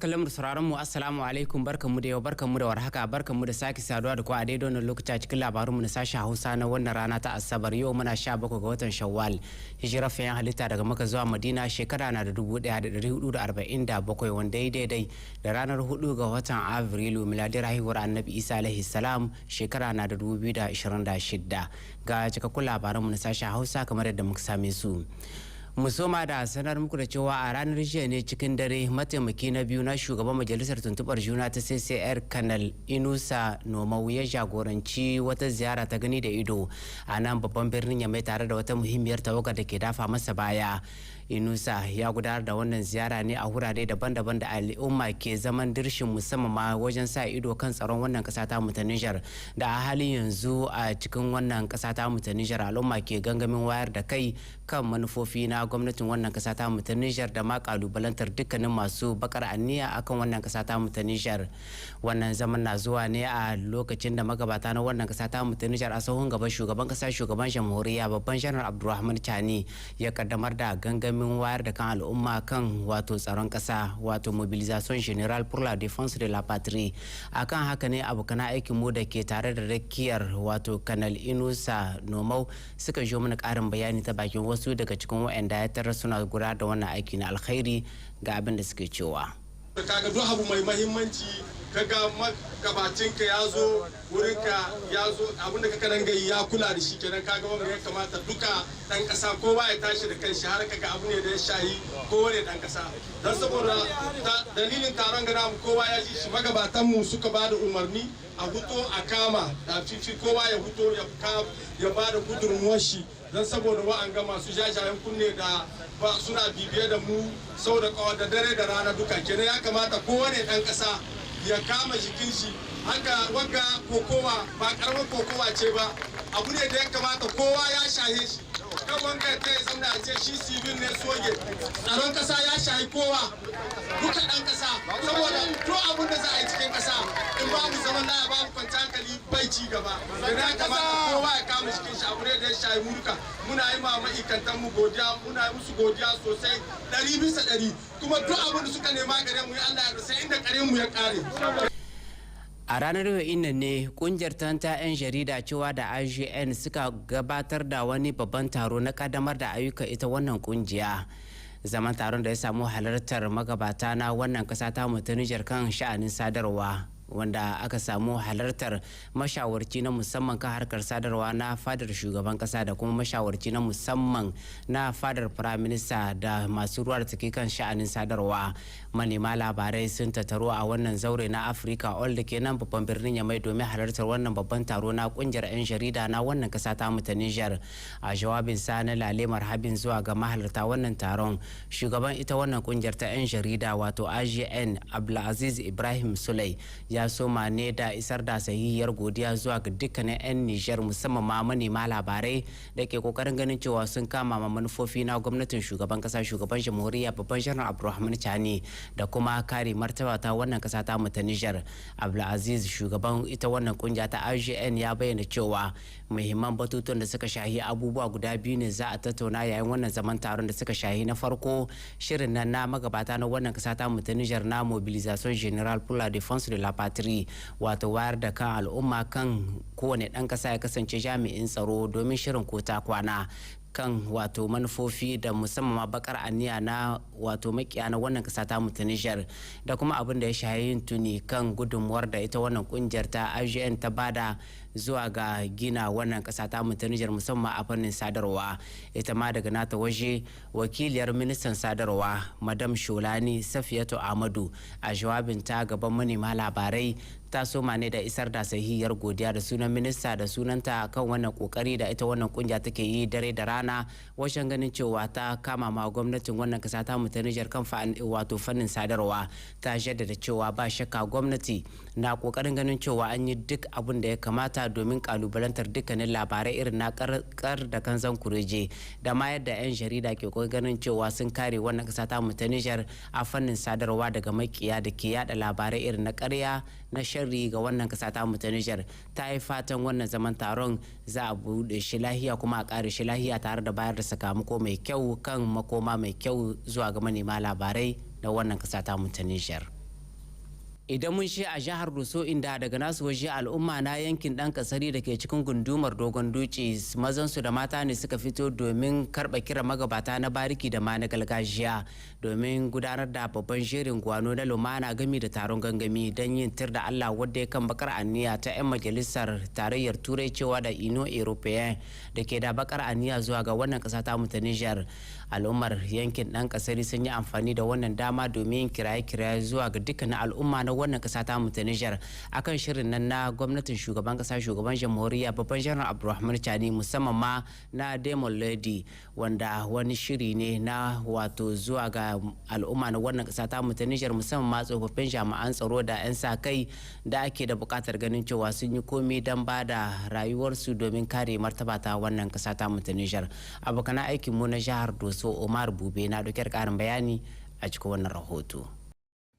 Kallon mu, sauraron mu, assalamu alaikum. Barkanmu da yau, barkanmu da warhaka, barkanmu da sake saduwa da ku a daidai wannan lokaci a cikin labarunmu na sashen Hausa na wannan rana ta Asabar. Yau muna 17 ga watan Shawwal, hijirar fiyayyen halitta daga Makka zuwa Madina shekara na da 1447, wanda ya daidai da ranar 4 ga watan Afrilu, miladiyar haihuwar Annabi Isa alaihi salam shekara na da 2026. Ga cikakkun labaranmu na sashen Hausa kamar yadda muka same su. Mu soma da sanar muku da cewa a ranar jiya ne cikin dare mataimaki na biyu na shugaban majalisar tuntubar juna ta CCR, Kanal Inusa Nomau, ya jagoranci wata ziyara ta gani da ido a nan babban birnin Yamai tare da wata muhimmiyar tawagar da ke dafa masa baya. Inusa ya gudanar da wannan ziyara ne a wurare daban-daban da al'umma ke zaman dirshin, musamman ma wajen sa ido kan tsaron wannan kasa ta mu ta Nijar, da a halin yanzu a cikin wannan kasa ta mu ta Nijar al'umma ke gangamin wayar da kai kan manufofi na gwamnatin wannan kasa ta mu ta Nijar da ma kalubalantar dukkanin masu bakar aniya akan wannan kasa ta mu ta Nijar. Wannan zaman na zuwa ne a lokacin da magabata na wannan kasa ta mu ta Nijar, a sahun gaba shugaban kasa, shugaban jamhuriya, babban Janar Abdulrahman Chani, ya kaddamar da gangamin wayar da kan al'umma kan wato tsaron kasa, wato mobilisation générale pour la défense de la patrie. Akan haka ne abokan aikin mu da ke tare da rakiyar wato Kanal Inusa Nomau suka jo mana karin bayani ta bakin wasu daga cikin waɗanda ya tarar suna gudanar da wannan aiki na alkhairi. Ga abin da suke cewa. Kaga duk abu mai mahimmanci, kaga magabacinka ya zo wurinka, ya zo abinda kaka nan gai ya kula da shi kenan. Kaga wanda ya kamata duka dan kasa kowa ya tashi da kanshi har kaga abu ne da ya shahi kowane dan kasa. Don saboda dalilin taron gana mu kowa ya ji shi, magabatan mu suka ba da umarni a huto a kama da fifi, kowa ya huto ya ba da gudunmuwar shi, don saboda wa'anga masu jajayen kunne da ba suna bibiye da mu sau da da dare da rana duka. Kenan ya kamata kowane dan kasa ya kama jikin shi. Haka wagga kokowa ba karamar kokowa ce ba, abu ne da ya kamata kowa ya shahe shi. Kan wanga ta ya zamna a ce shi civil ne, soje, tsaron kasa ya shahi kowa duka dan kasa, saboda duk abin da za a yi cikin kasa, in babu zaman lafiya, babu kwanciyar hankali, bai ci gaba. Da ya kamata kowa ya kama jikin shi. Abu ne da ya shahi mu duka. Muna yi ma ma'aikantan mu godiya, muna yi musu godiya sosai 100%, kuma duk abin da suka nema gare mu, Allah ya sai inda kare mu ya kare. A ranar yau ne kungiyar ta 'yan jarida cewa da AJN suka gabatar da wani babban taro na kaddamar da ayyuka ita wannan kungiya. Zaman taron da ya samu halartar magabata na wannan kasa ta ta Nijar kan sha'anin sadarwa, wanda aka samu halartar mashawarci na musamman kan harkar sadarwa na fadar shugaban kasa da kuma mashawarci na musamman na fadar firaminista da masu ruwa da tsaki kan sha'anin sadarwa. Manema labarai sun tattaro a wannan zaure na Africa All da ke nan babban birnin Yamai domin halartar wannan babban taro na kungiyar 'yan jarida na wannan kasa ta mu ta Nijar. A jawabin sa na lale marhabin zuwa ga mahalarta wannan taron, shugaban ita wannan kungiyar ta 'yan jarida, wato AJN, Abdulaziz Ibrahim Sulai, ya soma ne da isar da sahihiyar godiya zuwa ga dukkanin 'yan Nijar, musamman ma manema labarai da ke kokarin ganin cewa sun kama ma manufofi na gwamnatin shugaban kasa, shugaban jamhuriya, babban Janar Abdulrahman Chani, da kuma kare martaba ta wannan kasa ta mu ta Nijar. Abdulaziz, shugaban ita wannan kungiya ta AJN, ya bayyana cewa muhimman batutuwan da suka shahi abubuwa guda biyu ne za a tattauna yayin wannan zaman taron, da suka shahi na farko shirin nan na magabata na wannan kasa ta mu ta Nijar na mobilisation générale pour la défense de la patrie, wato wayar da kan al'umma kan kowane ɗan ƙasa ya kasance jami'in tsaro domin shirin kota kwana kan wato manufofi da musamman ma bakar aniya na wato makiya na wannan kasa ta mu ta Nijar, da kuma abin da ya shahi yin tuni kan gudunmuwar da ita wannan kungiyar ta AJN ta bada zuwa ga gina wannan kasa ta mu ta Nijar, musamman a fannin sadarwa. Ita ma daga nata waje, wakiliyar ministan sadarwa, Madam Sholani Safiyatu Amadu, a jawabin ta gaban manema labarai ta soma ne da isar da sahihiyar godiya da sunan minista da sunanta kan wannan kokari da ita wannan kungiya take yi dare da rana wajen ganin cewa ta kama ma gwamnatin wannan kasa ta mu ta Nijar kan wato fannin sadarwa. Ta jaddada cewa ba shakka gwamnati na kokarin ganin cewa an yi duk abin da ya kamata domin kalubalantar dukkanin labarai irin na kar da kanzan kureje, da ma yadda 'yan jarida ke ganin cewa sun kare wannan kasa ta mu ta Nijar a fannin sadarwa daga makiya da ke yada labarai irin na karya na sharri ga wannan kasa ta mu ta Nijar. Ta yi fatan wannan zaman taron za a buɗe shi lahiya kuma a ƙare shi lahiya, tare da bayar da sakamako mai kyau kan makoma mai kyau zuwa ga manema labarai na wannan kasa ta mu ta Nijar. Idan mun shi a jihar Doso, inda daga nasu waje al'umma na yankin Dan Kasari da ke cikin gundumar Dogon Dutse, mazansu da mata ne, suka fito domin karɓa kira magabata na bariki da ma na gargajiya domin gudanar da babban jerin gwano na lumana gami da taron gangami don yin tir da Allah wadda ya kan bakar aniya ta 'yan majalisar tarayyar Turai, cewa da Union Européenne, da ke da bakar aniya zuwa ga wannan kasa ta mu ta Niger. Al'ummar yankin Dan Kasari sun yi amfani da wannan dama domin kiraye-kiraye zuwa ga dukkanin al'umma na wannan kasa ta mu ta Niger akan shirin nan na gwamnatin shugaban kasa, shugaban jamhuriya, babban Janar Abdulrahman Chani, musamman ma na Demon Lady, wanda wani shiri ne na wato zuwa ga al'umma na wannan kasa ta mu ta Niger, musamman ma tsofaffin jami'an tsaro da 'yan sa kai da ake da bukatar ganin cewa sun yi komai don ba da rayuwarsu domin kare martaba ta wannan kasa ta mu ta Niger. Abokan aikin mu na jihar Doso, Omar Bube, na dauke da karin bayani a cikin wannan rahoto.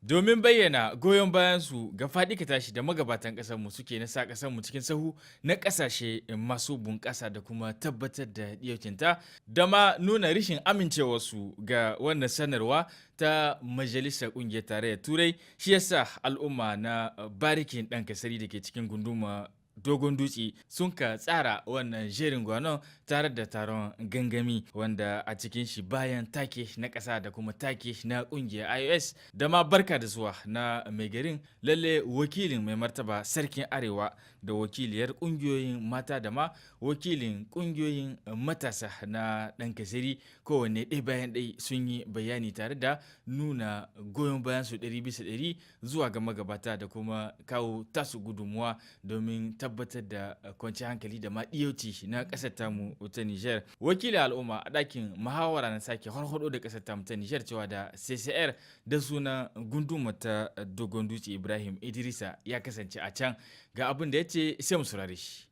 Domin bayyana goyon bayansu ga faɗi ka tashi da magabatan ƙasarmu suke na sa ƙasarmu cikin sahu na ƙasashe masu bunƙasa da kuma tabbatar da ɗiyaucinta, da ma nuna rishin amincewarsu ga wannan sanarwa ta Majalisar Ƙungiyar Tarayyar Turai, shi yasa al'umma na barikin Ɗan Kasari da ke cikin gunduma Dogon Dutse sun ka tsara wannan jerin gwanon tare da taron gangami, wanda a cikin shi bayan take na ƙasa da kuma take na ƙungiyar AES da ma barka da zuwa na mai garin, lalle wakilin mai martaba Sarkin Arewa da wakiliyar ƙungiyoyin mata da ma wakilin ƙungiyoyin matasa na Ɗan Kasari, kowanne ɗaya bayan ɗaya sun yi bayani tare da nuna goyon bayan su 100% zuwa ga magabata da kuma kawo tasu gudunmuwa domin tabbatar da kwanciyar hankali da ma ɗiyauci na ƙasar tamu ta Nijar. Wakilin al'umma a ɗakin muhawara na sake harhaɗo da ƙasar tamu ta Nijar, cewa da CCR, da suna gunduma ta Dogon Dutse, Ibrahim Idrisa, ya kasance a can. Ga abin da ya ce, sai mu saurare shi.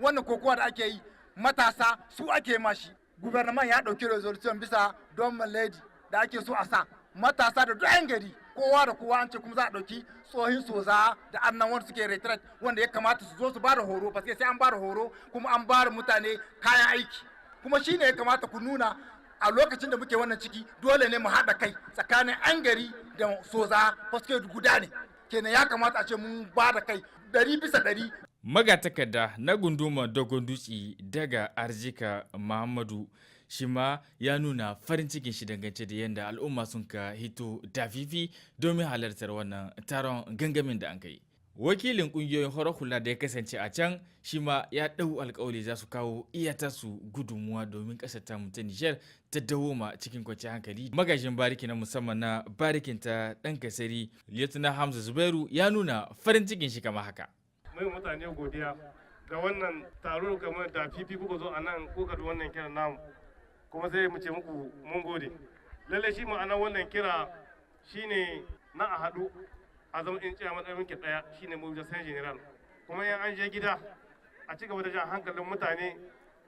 Wannan kokowa da ake yi, matasa su ake mashi. Gouvernement ya ɗauki résolution bisa don lady da ake so a sa matasa da duk 'yan gari, kowa da kowa. An ce kuma za a ɗauki tsohin soza da annan wanda suke retraite, wanda ya kamata su zo su ba da horo, ba sai an ba da horo kuma an ba da mutane kayan aiki. Kuma shine ya kamata ku nuna a lokacin da muke wannan ciki, dole ne mu haɗa kai tsakanin 'yan gari da soza, paske guda ne. Kenan ya kamata a ce mun ba da kai 100%. Magatakarda na gunduma Dogon Dutse, daga Arzika Muhammadu, shi ma ya nuna farin cikin shi dangance da yadda al'umma sun ka hito dafifi domin halartar wannan taron gangamin da an kai. Wakilin kungiyoyin horar hula da ya kasance a can, shi ma ya ɗau alkawari za su kawo iyata su gudunmuwa domin ƙasar ta ta Nijar ta dawoma cikin kwanciyar hankali. Magajin bariki na musamman na barikin ta Ɗan Kasari, Liyatuna Hamza Zubairu, ya nuna farin cikin shi kama haka. Mai mutane godiya ga wannan taro kamar da fifi kuka zo a nan kuka da wannan kiran namu, kuma sai mu ce muku mun gode. Lalle shi ma'anar wannan kira shine na a haɗu a zama in tsaya matsayin ki ɗaya, shine mobilisation générale. Kuma in an je gida a ci gaba da jan hankalin mutane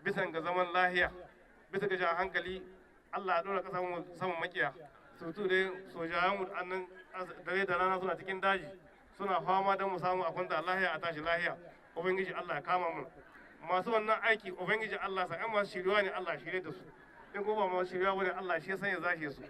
bisan ga zaman lahiya, bisa ga jan hankali. Allah ya ɗora ƙasar mu saman makiya, surtout dai sojawan mu annan dare da rana suna cikin daji suna fama don mu samu a kwanta lahiya a tashi lahiya. Ubangiji Allah ya kama mu masu wannan aiki. Ubangiji Allah sa an masu shiriwa ne, Allah shirye da su. In ko ba masu shiriwa bane, Allah shi ya sanya zashe su,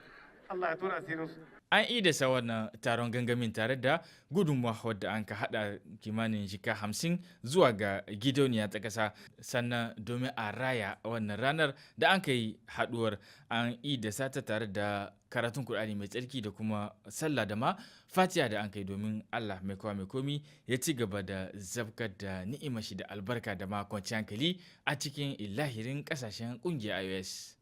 Allah ya tona asirin su. An idasa wannan taron gangamin tare da gudunmawa wadda an ka hada kimanin jika 50 zuwa ga gidauniya ta ƙasa. Sannan domin a raya wannan ranar da an ka yi haduwar, an idasa ta tare da karatun Kur'ani mai tsarki da kuma sallah da ma fatiha da an kai, domin Allah mai kowa mai komi ya ci gaba da zabkar da ni'imar shi da albarka da ma kwanciyar hankali a cikin ilahirin kasashen kungiyar AES.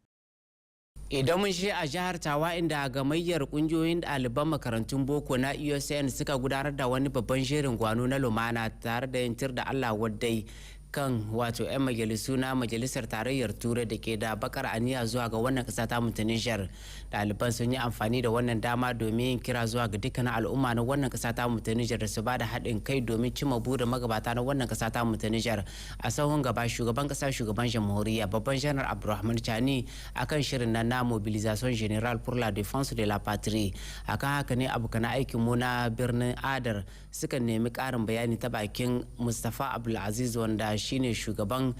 Idan mun shi a jihar Tawa, inda gamayyar kungiyoyin ɗaliban makarantun boko na USN suka gudanar da wani babban jerin gwano na lumana tare da yin tir da Allah waddai kan wato 'yan majalisu na Majalisar Tarayyar Turai da ke da bakar aniya zuwa ga wannan kasa ta mu Nijar. Ɗaliban sun yi amfani da wannan dama domin yin kira zuwa ga dukkanin al'umma na wannan kasa ta mu Nijar da su ba da haɗin kai domin cimma burin magabata na wannan kasa ta mu Nijar, a sahun gaba shugaban kasa, shugaban jamhuriya, babban Janar Abdulrahman Chani, akan shirin na mobilisation générale pour la défense de la patrie. Akan haka ne abokan aikin mu na birnin Adar suka nemi ƙarin bayani ta bakin Mustapha Abdulaziz, wanda shine shugaban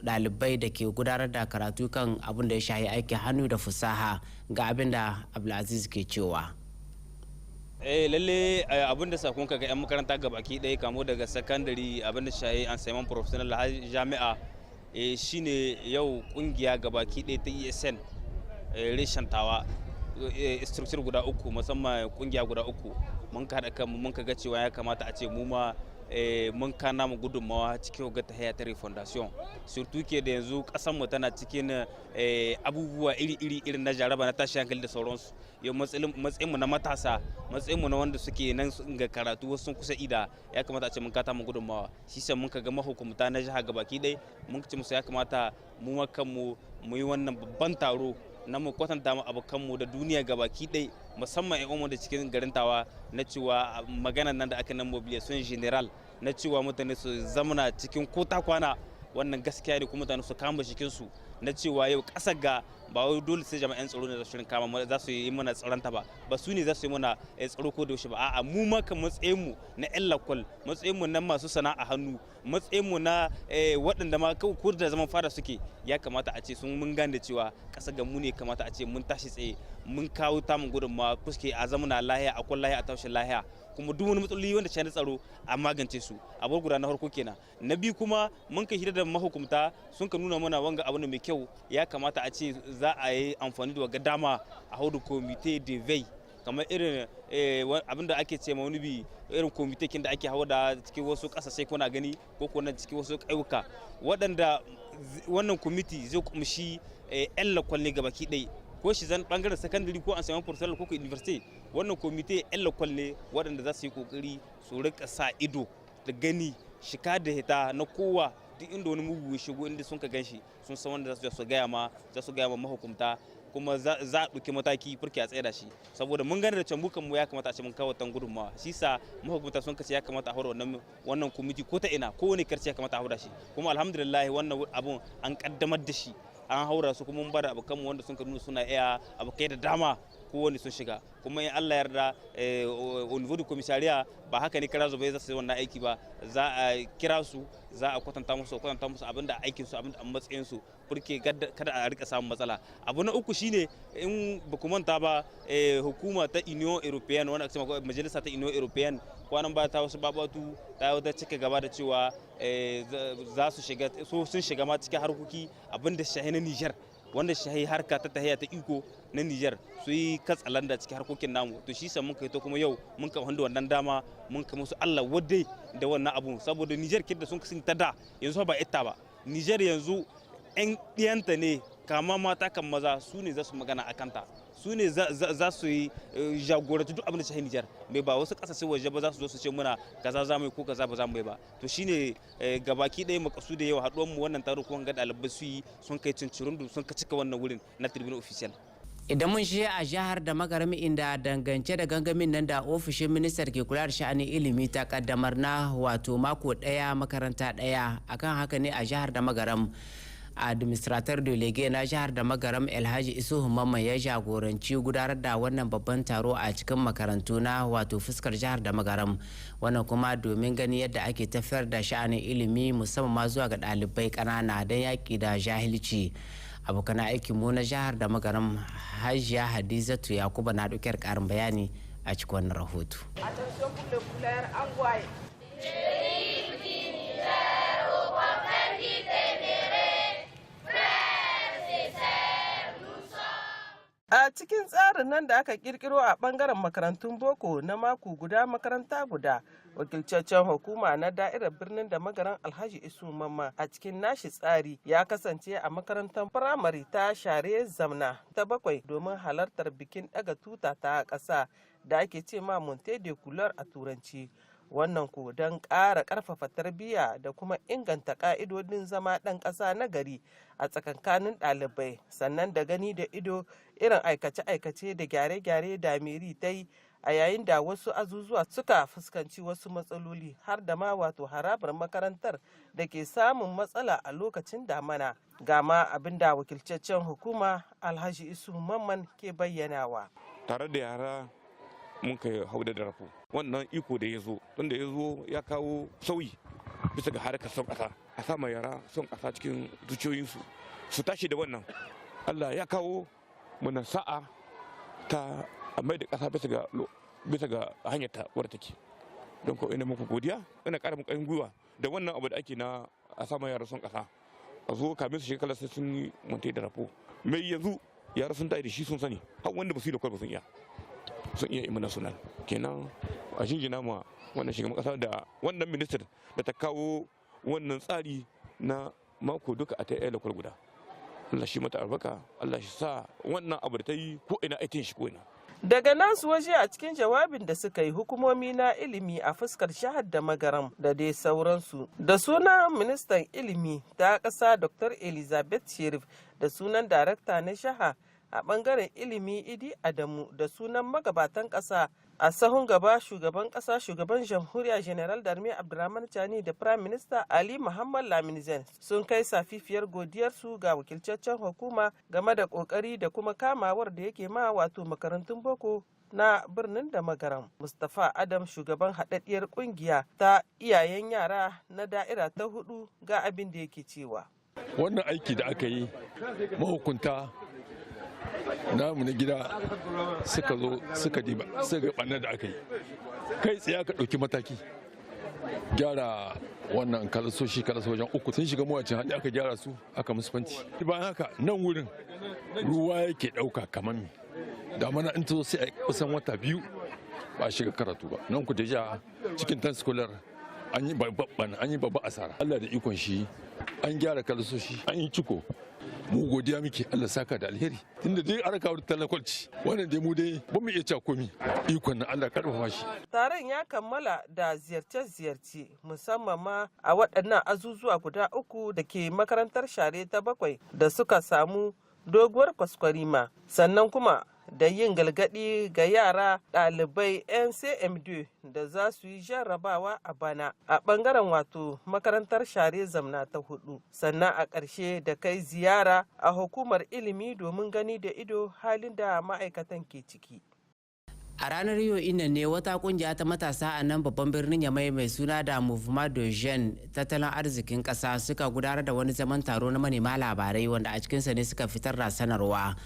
ɗalibai da ke gudanar da karatu kan abin da ya shahi aikin hannu da fasaha. Ga abin da Abdulaziz ke cewa. Lalle abin da sakon ka ga 'yan makaranta gabaki ɗaya, kamo daga sakandare, abin da shaye enseignement professionnel har jami'a, shine yau kungiya gabaki ɗaya ta USN reshen Tawa, structure guda uku, musamman kungiya guda uku, mun ka haɗa kanmu, mun ka ga cewa ya kamata a ce mu ma mun kana mu gudunmawa cikin ga ta ta refondation, surtout ke da yanzu kasan mu tana cikin abubuwa iri-iri, irin na jaraba, na tashi hankali da sauransu. Yau matsayin mu na matasa, matsayin mu na wanda suke nan ga karatu, wasu sun kusa ida, ya kamata a ce mun kata mu gudunmawa. Shi sai mun ka ga mahukumta na jiha gabaki dai, mun ce musu ya kamata mu ma kanmu mu yi wannan babban taro na mu kwatanta mu abokanmu da duniya gabaki ɗai, musamman 'yan uwanmu da cikin garin Tawa, na cewa maganar nan da aka nan mobilisation générale, na cewa mutane su zamana cikin kota kwana, wannan gaskiya ne, kuma mutane su kama jikinsu na cewa yau ƙasar ga ba wai dole sai jama'an tsaro ne za su kama, za su yi mana tsaronta ba, ba su ne za su yi mana tsaro ko da yaushe ba. A'a, mu ma kan matsayin mu na 'yan lakwal, matsayin mu na masu sana'a hannu, matsayin mu na waɗanda ma ko da zaman fara suke, ya kamata a ce sun mun gane cewa ƙasar ga mu ne kamata a ce mun tashi tsaye, mun kawo tamun gudunmawa kuske a zamana lahiya, a kwan lahiya, a taushe lahiya, kuma duk wani matsaloli wanda shi tsaro a magance su. Abu guda na farko kenan. Na biyu kuma, mun kai hira da mahukumta, sun ka nuna mana wanga abu ne mai kyau, ya kamata a ce za a yi amfani da waga dama a hau da comité de veille, kamar irin abin da ake ce ma wani bi irin comité kin da ake hawa da cikin wasu kasashe, kuna gani ko kuna cikin wasu ƙauyuka, waɗanda wannan kwamiti zai kumshi 'yan lakwal ne gabaki ɗaya, ko shi zan bangaren sakandare ko enseignement professionnel ko university. Wannan komite 'yan lakwal ne waɗanda za su yi kokari su rika sa ido da gani shika da hita na kowa. Duk inda wani mugu ya shigo, inda sun ka ganshi, sun san wanda za su gaya ma mahukumta, kuma za a ɗauki mataki furke a tsaye shi, saboda mun gane da can mukan mu ya kamata a ce mun kawo tan gudunmawa. Shi sa mahukunta sun kace ya kamata a haura wannan kwamiti ko ta ina, ko wani karce ya kamata a haura shi. Kuma alhamdulillah, wannan abun an kaddamar da shi, an haura su, kuma mun bada abokanmu wanda sun ka nuna suna iya, abokai da dama, kowane sun shiga. Kuma in Allah yarda, au niveau du commissariat, ba haka ne kira zubai za su yi wannan aiki ba, za a kira su, za a kwatanta musu abinda aikin su, abinda a matsayin su, furke kada a rika samun matsala. Abu na uku shine, in ba ku manta ba, hukuma ta Union Européenne, wanda ake majalisa ta Union Européenne, kwanan baya ta wasu babatu ta wata cika gaba da cewa za su shiga, so sun shiga ma cikin harkoki abinda shahi na Niger, wanda shahi harka ta tahiya ta iko na Niger, su yi katsalanda cikin harkokin namu. To shi sa mun kai to, kuma yau mun ka wanda wannan dama mun ka musu Allah wadai da wannan abu, saboda Niger kidda sun kasin ta da yanzu ba ita ba. Niger yanzu 'yan ɗiyanta ne, kama mata kan maza, su ne za su magana a kanta, su ne za su yi jagoranci duk abin da shahi Nijar mai, ba wasu kasashen waje ba za su zo su ce muna kaza za mu yi ko kaza ba za mu yi ba. To shine gabaki ɗaya makasu da yawa haɗuwar mu wannan taro. Kuma ga ɗalibai su yi sun kai cincirundu, sun ka cika wannan wurin na tribune officielle. Idan mun shi a jihar da Magarami, inda dangance da gangamin nan da ofishin ministar ke kula da sha'anin ilimi ta kaddamar na wato mako daya makaranta daya, akan haka ne a jihar da Magaram, administrateur délégué na jihar da Magaram, Alhaji Isuhu Mamman, ya jagoranci gudanar da wannan babban taro a cikin makarantu na wato fuskar jihar da Magaram. Wannan kuma domin ganin yadda ake tafiyar da sha'anin ilimi, musamman ma zuwa ga ɗalibai ƙanana, don yaƙi da jahilci. Abokan aikin mu na jihar da Magaram, Hajiya Hadizatu Yakuba, na ɗaukar ƙarin bayani a cikin wannan rahoto. Attention pour le couleur envoyé. Vive Niger, aux confins qui t'aimerait, frères et sœurs, nous sommes. A cikin tsarin nan da aka kirkiro a bangaren makarantun boko na mako guda makaranta guda, wakilcaccen hukuma na da'irar birnin da Magaran, Alhaji Isu Mamma, a cikin nashi tsari ya kasance a makarantar firamare ta Share Zamna ta bakwai domin halartar bikin daga tuta ta ƙasa da ake ce ma montée de couleur a Turanci. Wannan ko don ƙara ƙarfafa tarbiyya da kuma inganta ƙa'idodin zama ɗan ƙasa na gari a tsakankanin ɗalibai, sannan da gani da ido irin aikace-aikace da gyare-gyare da mairie ta yi a yayin da wasu azuzuwa suka fuskanci wasu matsaloli, har da ma wato harabar makarantar da ke samun matsala a lokacin damana. Ga ma abin da wakilcaccen hukuma Alhaji Isu Mamman ke bayyanawa. Tare da yara mun kai hau da drapeau. Wannan iko da ya zo, tun da ya zo ya kawo sauyi bisa ga harkar son ƙasa, a sama yara son ƙasa cikin zuciyoyinsu, su tashi da wannan. Allah ya kawo muna sa'a ta mai da ƙasa bisa ga Bisa ga hanyar ta wadda take. Don ko ina muku godiya, ina ƙara muku ƙarfin gwiwa da wannan abu da ake na a sama yara son ƙasa. A zo kamin su shiga classe sai sun yi monter drapeau. Mai yanzu yara sun tayi da shi, sun sani, har wanda ba su yi da ba sun iya. Sun iya hymne national. Kenan a jinjina ma wannan shugaban kasa da wannan minister da ta kawo wannan tsari na mako duka a ta yi guda. Allah shi mata albarka, Allah shi sa wannan abu da ta yi ko ina aitin shi ko ina. Daga nasu waje, a cikin jawabin da suka yi, hukumomi na ilimi a fuskar jihar da Magaram da dai sauransu, da sunan ministan ilimi ta ƙasa Dr. Elizabeth Sherif, da sunan darakta na jiha a bangaren ilimi Idi Adamu, da sunan magabatan ƙasa, a sahun gaba shugaban ƙasa, shugaban jamhuriya General d'Armée Abdurrahman Chani, da Prime Minister Ali Muhammad Lamin Zen, sun kai safifiyar godiyarsu ga wakilcaccen hukuma game da kokari da kuma kamawar da yake ma wato makarantun boko na birnin da Magaram. Mustapha Adam, shugaban haɗaɗɗiyar ƙungiya ta iyayen yara na da'ira ta hudu, ga abin da yake cewa. Wannan aiki da aka yi, mahukunta namu na gida suka zo suka diba, suka ga ɓannar da aka yi, kai tsaye aka ɗauki mataki gyara wannan kalasoshi. Kalaso wajen uku sun shiga mawacin hali, aka gyara su, aka musu fanti. Bayan haka, nan wurin ruwa yake ɗauka kamar mi damana in ta zo, sai a kusan wata 2 ba shiga karatu ba. Nan ku déjà cikin temps scolaire an yi babban, an yi babban asara. Allah da ikon shi an gyara kalasoshi, an yi ciko. Mu godiya muke, Allah saka da alheri, tunda dai an kawo talakwalci wannan dai, mu dai ba mu iya cewa komi. Ikon nan Allah karfafa shi. Taron ya kammala da ziyarce-ziyarce, musamman ma a waɗannan azuzuwa guda uku da ke makarantar share ta bakwai da suka samu doguwar kwaskwarima, sannan kuma da yin galgadi ga yara ɗalibai NCM2 da za su yi jarrabawa a bana a ɓangaren wato makarantar share zamna ta hudu, sannan a ƙarshe da kai ziyara a hukumar ilimi domin gani da ido halin da ma'aikatan ke ciki. A ranar yau ina ne wata kungiya ta matasa a nan babban birnin Yamai mai suna da Mouvement de Jeunes Tattalin Arzikin Kasa suka gudanar da wani zaman taro na manema labarai, wanda a cikinsa ne suka fitar da sanarwa.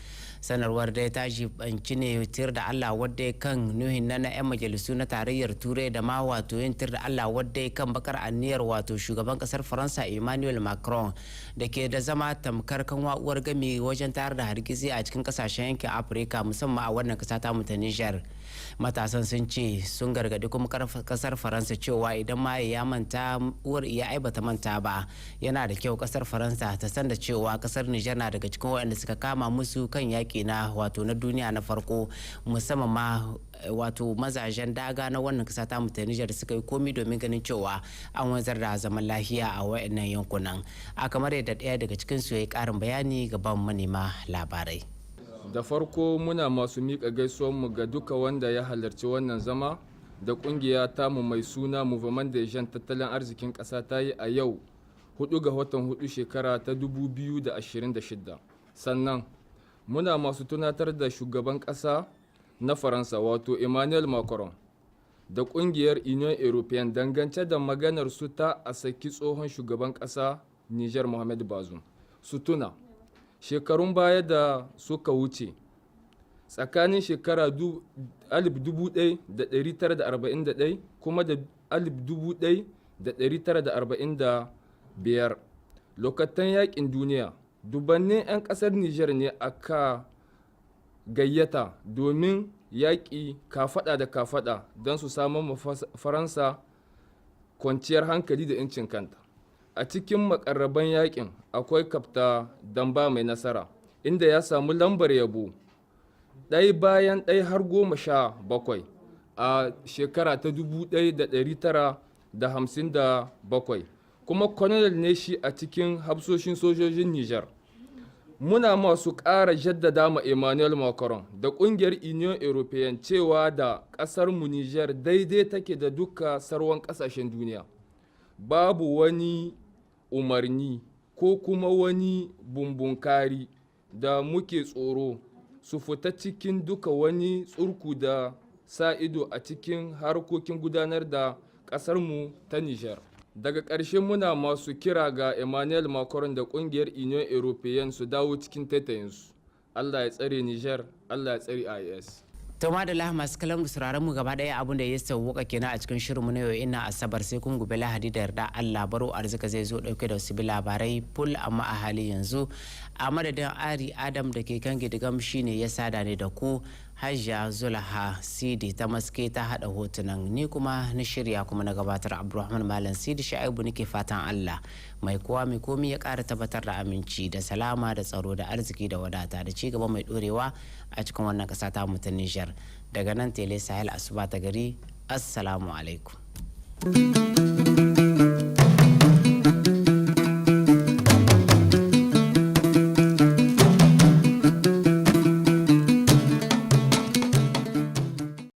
Sanarwar dai ta jibanci ne tir da Allah wadda kan nuhin na na 'yan majalisu na Tarayyar Turai, da ma wato yin tir da Allah wadda kan bakar aniyar wato shugaban kasar Faransa Emmanuel Macron, da ke da zama tamkar kan uwar gami wajen tayar da hargitsi a cikin kasashen yankin Afirka, musamman a wannan kasa ta ta Niger. Matasan sun ce sun gargadi kuma kasar Faransa cewa idan ma ya manta, uwar iya ai bata manta ba. Yana da kyau kasar Faransa ta san da cewa kasar Niger na daga cikin waɗanda suka kama musu kan yaƙi na wato na duniya na farko, musamman ma wato mazajen daga na wannan kasa ta mu ta Niger da suka yi komi domin ganin cewa an wanzar da zaman lafiya a waɗannan yankunan, a kamar yadda ɗaya daga cikin su ya yi ƙarin bayani gaban manema labarai. Da farko, muna masu miƙa gaisuwanmu ga duka wanda ya halarci wannan zama da ƙungiya tamu mai suna Mouvement de Jeunes Tattalin Arzikin Ƙasa ta yi a yau 4 ga watan 4, shekara ta 2026. Sannan muna masu tunatar da shugaban ƙasa na Faransa, wato Emmanuel Macron, da ƙungiyar Union European dangance da maganar su ta a saki tsohon shugaban ƙasa Niger Mohamed Bazoum. Su tuna shekarun baya da suka wuce, tsakanin shekara 1941 kuma da 1945, lokacin yakin duniya, dubannin 'yan kasar Niger ne aka gayyata domin yaƙi kafada da kafada don su samun ma Faransa kwanciyar hankali da 'yancin kanta. A cikin makarraban yakin akwai Kafta Damba Mai Nasara, inda ya samu lambar yabo ɗaya bayan ɗaya har 17 a shekara ta 1957, kuma colonel ne shi a cikin hafsoshin sojojin Nijar. Muna masu ƙara jaddada ma Emmanuel Macron da ƙungiyar Union European cewa da ƙasarmu Nijar daidai take da duka sauran ƙasashen duniya. Babu wani umarni ko kuma wani bumbunkari da muke tsoro. Su fita cikin duka wani tsurku da sa ido a cikin harkokin gudanar da ƙasarmu ta Nijar. Daga ƙarshe, muna masu kira ga Emmanuel Macron da ƙungiyar Union European su dawo cikin taitayinsu. Allah ya tsare Nijar, Allah ya tsare IS. To madalla, masu kallon mu, sauraron mu, gaba daya abun da ya sauwaka kenan a cikin shirinmu na yau ina Asabar. Sai kun gobe Lahadi da yarda Allah, Baro Arzika zai zo dauke da wasu labarai full. Amma a hali yanzu, a madadin Ari Adam da ke kan gidigam shine ya sada ne da ku, Hajja Zulaha Sidi ta maske ta hada hotunan, ni kuma na shirya kuma na gabatar, Abdulrahman Malam Sidi Sha'ibu, nake fatan Allah mai kowa mai komi ya kara tabbatar da aminci da salama da tsaro da arziki da wadata da cigaba mai dorewa a cikin wannan kasa ta mu ta Nijar. Daga nan Tele Sahel, asuba ta gari. Assalamu alaikum.